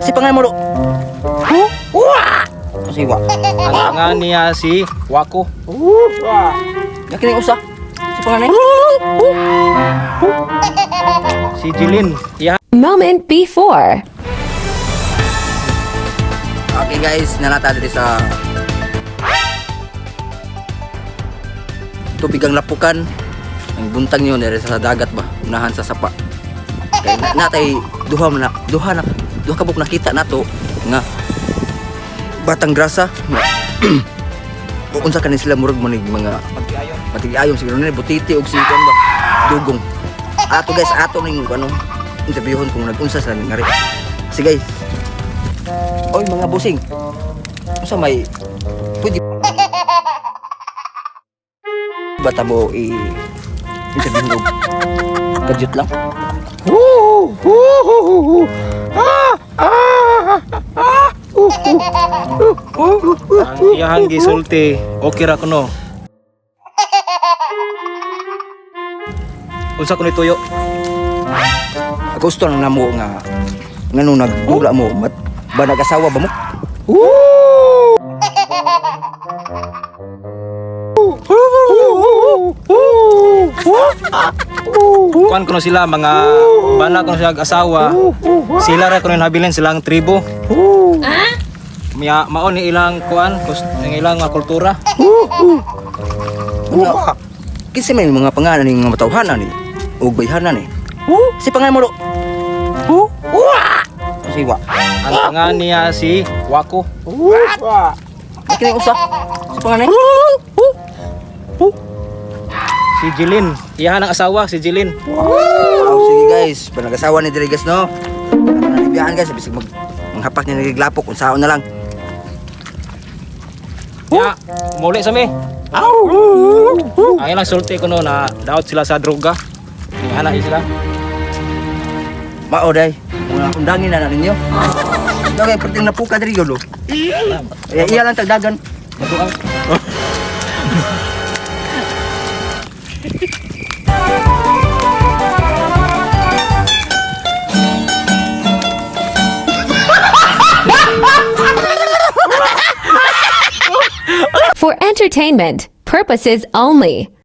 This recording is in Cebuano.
Si pangalan mo do. Kasi wa. Ang pangan niya si Wako. Yakin usa. Si pangalan. Si Jilin. Iya. Moment before. Okay guys, nanata diri sa tubig ang lapukan. Ang buntag niyo diri sa dagat ba, unahan sa sapa. Kay na, natay duha man na, duha na, duha ka buok nakita nato nga batang grasa. Unsa kani sila, murag mo ni mga matigayon siguro ni butiti og si kuan ba, dugong. Ato guys, ato ning ano, interviewon kung nag-unsa sila ngari. Sige guys. Oy mga busing. Unsa may pwede ba ta mo i interview og kadyot lang? Ang iyahang gisulti, okay ra kuno. Unsa kuno tuyo? Gusto lang namo nga ngano nagdula mo mat, ba nag-asawa ba mo? Kuan kuno sila mga bana kuno sila asawa. Sila ra kuno habilin silang tribo. Mia mao ni ilang kuan, ang ilang mga kultura. Ano? Kinsa may mga pangalan ni mga matawhanan ni ug bayhanan ni? Si pangalan mo do. Kasi wa. Ang pangan niya si Wako. Yakin usa. Si pangalan. Si Jilin. Iyahan ang asawa si Jilin. Oh, sige guys, panag-asawa ni diri guys no. Nalibiyaan guys, bisag mag manghapak niya nagiglapok kung saon na lang. Ya, muli sa mi. Ang ilang sulti kuno na daot sila sa droga. Nihana sila. Mao day. Mga undangin na na ninyo. Dagay perting napuka diri yun. Eh, iya lang tagdagan. Matuang. For entertainment purposes only.